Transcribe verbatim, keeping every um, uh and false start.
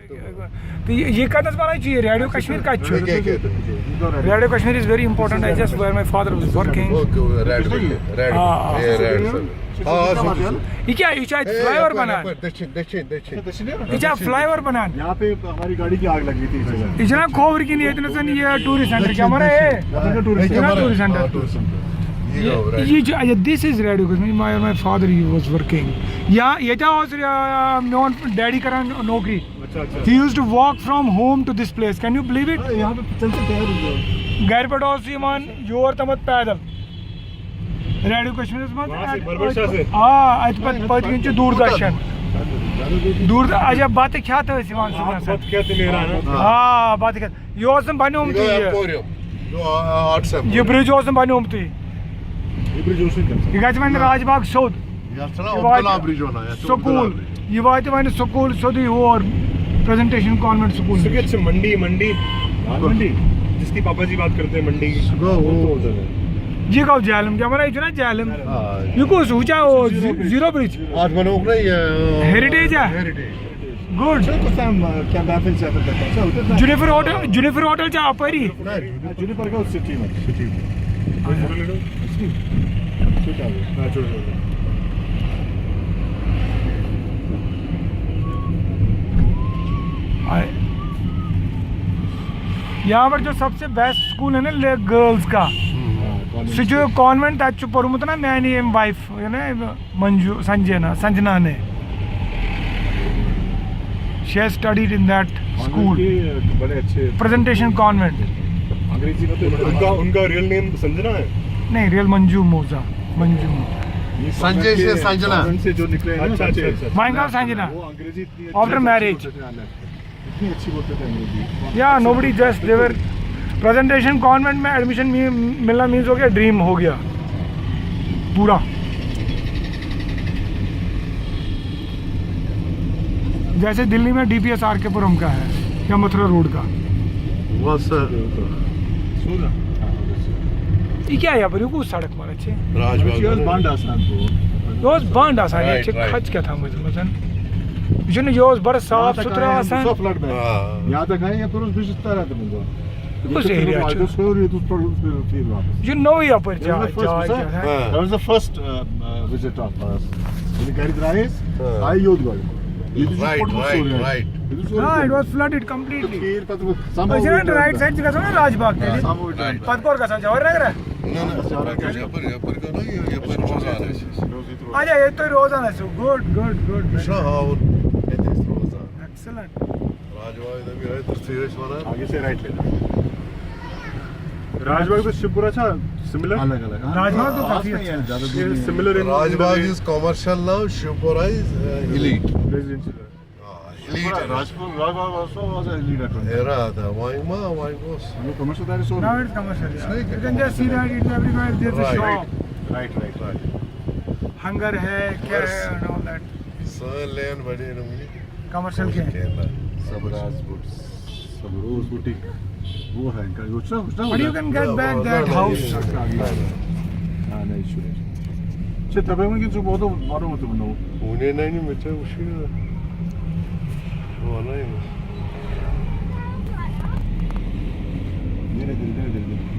تہٕ یہِ یہِ کَتٮ۪تھ بَنان چھُ یہِ ریڈیو کشمیر کَتہِ چھُ؟ Radio Kashmir is very important. I just where my father was working. Okay, read read ah, ah. Read sir. Ah, ah, سُہ تہِ چھُ۔ یہِ کیٛاہ، یہِ چھا اَتہِ اے، فلاے اوور یَپٲرۍ، بَنان؟ یَپٲرۍ، دٔچھِنۍ، دٔچھِنۍ، دٔچھِنۍ۔ یہِ چھا فلاے اوور بَنان؟ یہاں پہ ہماری گاڑی کی آگ لگ گئی تھی اس جگہ۔ یہِ چھُنہ کھووُر کِنۍ ییٚتہِ نَسَن یہِ ٹوٗرِسٹ سینٹر کیٛاہ وَنان ہے؟ یہاں پہ ٹوٗرِسٹ یہِ چھُنہ سینٹر۔ Tourist centre. آ، ٹوٗرِسٹ سینٹر۔ یہِ یہِ گوٚو، رائٹ۔ یہِ چھُ، this is radio Kashmir, my, my father was working. یا ییٚتہِ اوس، آ، میون ڈیڈی کران نوکری۔ اچھا، اچھا۔ He used to walk from home to this place. Can you believe it? ہاں، یہاں پہ چل سکتے ہیں۔ گرِ پٮ۪ٹھ اوس یِوان یور تامَتھ پیدل۔ ریڈیو کشمیرس منٛز وہاں سے، ایٹ-، بربرشاہ سے۔ آ، اتہِ پتہٕ پٔتۍ کِنۍ چھُ دوٗردرشن۔ دوٗر، اچھا، بتہٕ کھٮ۪تھ ٲسۍ یِوان صُبحس۔ بتہٕ کھٮ۪تھ تہِ نیران، ہاں۔ آ، بتہٕ کھٮ۪تھ۔ یہِ اوس نہٕ بنیومتُے یہِ۔ یہِ گوٚو ایمپوریَم۔ یہِ آرٹ سینٹر۔ یہِ برج اوس نہٕ بنیومتُے۔ یہِ برج اوس نہٕ تَمہِ ساتہٕ۔ یہِ گژھِ وۄنۍ راج باغ سیوٚد۔ یَتھ چھُنہ یہِ واتہِ عبداللہ برج وَنان، یَتھ چھُ سکوٗل، عبداللہ برج۔ یہِ واتہِ وۄنۍ سکوٗل سیوٚدُے ہور، پریزنٹیشن کانوینٹ سکوٗل۔ سُہ کَتہِ چھُ؟ منڈی، منڈی۔ ہاں، منڈی۔ جس کی پاپا جی بات کرتے ہیں، منڈی۔ سُہ گوٚو ہُہ۔ یہِ گوٚو جہلم، کیٛاہ وَنان، یہِ چھُنہ جہلم؟ آ۔ یہِ کُس؟ ہُہ چھا ہُہ زیٖرو برج؟ اَتھ بَنووُکھ نہ یہِ، ہیرِٹیج ہا؟ ہیرِٹیج۔ گُڈ۔ چھُ کُس تام، آ، کیٛاہ محفل چھِ اَتھ پٮ۪ٹھ؟ چھا ہُتٮ۪تھ نہ؟ جُنیفر ہوٹل، جُنیفر ہوٹل چھا اَپٲری؟ نہ، جُنیفر گوٚو سٹی منٛز، سٹی منٛز۔ اچھا۔ سٹی؟ سُہ کیٛاہ گوٚو؟ نہ، چھُ، چھُ، چھُ۔ آے۔ یہاں پر جو سب سے بیسٹ اسکول ہے نا، لے گرلز کا، ہاں، سُہ چھُ کانوینٹ، تَتہِ چھُ پوٚرمُت نا میٛانہِ ییٚمہِ وائف، یعنی منجو، سنجنا، سنجنا نے۔ She has studied in that school. بڑے اچھے۔ Presentation convent. انگریزی میں تو ان کا، ان کا ریئل نیم سنجنا ہے؟ نہیں، ریئل منجو موزہ، منجو۔ سنجے سے سنجنا۔ کانوینٹ سے جو نکلے ہیں نا اچھا، اچھا، بچے، اچھا۔ وائنگا سنجنا۔ وہ انگریزی اتنی اچھی، آفٹر میرج۔ اتنی اچھی بولتے تھے انگریزی۔ یا nobody just they were presentation convent میں ایڈمیشن ملنا مینز ہو گیا، ڈریم ہو گیا پورا۔ جیسے دلی میں ڈی پی ایس آر کے پورم کا ہے یا متھرا روڈ کا۔ بس۔ یہ کیا ہے یپٲرۍ؟ یہ کُس سڑک مگر چھِ؟ راج باغ۔ یہ اوس بنٛد آسان۔ یہ اوس بنٛد آسان، ییٚتہِ چھِ رائٹ، رائٹ۔ کھچ کیٛاہ تھامٕژ منٛز۔ یہِ چھُنہٕ، یہِ اوس بڑٕ صاف سُتھرٕ آسان۔ آ۔ یہاں تک ہے، یپٲرۍ اوس، بہٕ چھُس تران تِمن دۄہن۔ کُس ایریا چھُ؟ یہِ چھُ نوٚوٕے یپٲرۍ جاے، جاے کیٛاہ تھام۔ That was the first, uh, uh, visit of us. ییٚلہِ گرِ درٛایہِ أسۍ، آ۔ آیہِ یوٚت گۄڈٕ۔ ییٚتہِ چھُ رائٹ، پھوٚٹمُت رائٹ، سورُے۔ رائٹ۔ ییٚتہِ چھُ سورُے آ، it was flooded completely۔ کھیٖر پتہٕ أسۍ چھِ رائٹ سایڈ چھِ گژھان نا راج باغ تیٚلہِ۔ پتہٕ کور گژھان جواہر نگرا؟ نہ، نہ، یپٲرۍ، یپٲرۍ، یپٲرۍ گوٚو نا یہِ، یپٲرۍ چھِ روزان أسۍ۔ اچھا، ییٚتہِ تُہۍ روزان ٲسِو، گُڈ، گُڈ، گُڈ۔ یہِ چھُنہ ہاوُن، ییٚتہِ ٲسۍ روزان۔ ایکسلنٹ۔ راج باغ دَپہِ یِہوٚے تٔرٛژھٕے ٲسۍ وَنان۔ آگے سے رائٹ لینا۔ راج باغ تو شِوپورہ چھا سملر؟ الگ الگ، ہاں۔ راج باغ تو کافی اچھا۔ زیادہ دور نہیں ہے۔ Similar. Raj Bagh is commercial now, Shivpura is, uh, elite. Residential۔ آ، elite۔ راج پوٗر، Raj Bagh also was elite at one time۔ Era تھا، وۄنۍ ما، وۄنۍ گوٚژھ۔ ہمیشہ کمرشل داری سورُے۔ Now it's commercial, yeah۔ You can just see that it's everywhere, there's a shop۔ Right, right, right۔ Hanger ہے، کیا ہے، and all that۔ سٲنۍ لین بڑے نہٕ وُنہِ۔ کمرشل کینٛہہ۔ کینٛہہ نہ۔ سبراز بوٹس۔ سبروز بوٹیک۔ وہ ہے ان کا، وہ چھُنہ، وہ چھُنہ But you can get back that house۔ ہاں، نہیں، چھُنہٕ۔ چھِ تَپٲرۍ وٕنکٮ۪ن چھُ ووتمُت، ووتمُت تِمن نوٚو۔ وُنے نہ، مےٚ چھےٚ وٕچھُے نہٕ۔ بہٕ وَنَے نہٕ۔ دھیرے دھیرے، دھیرے دھیرے۔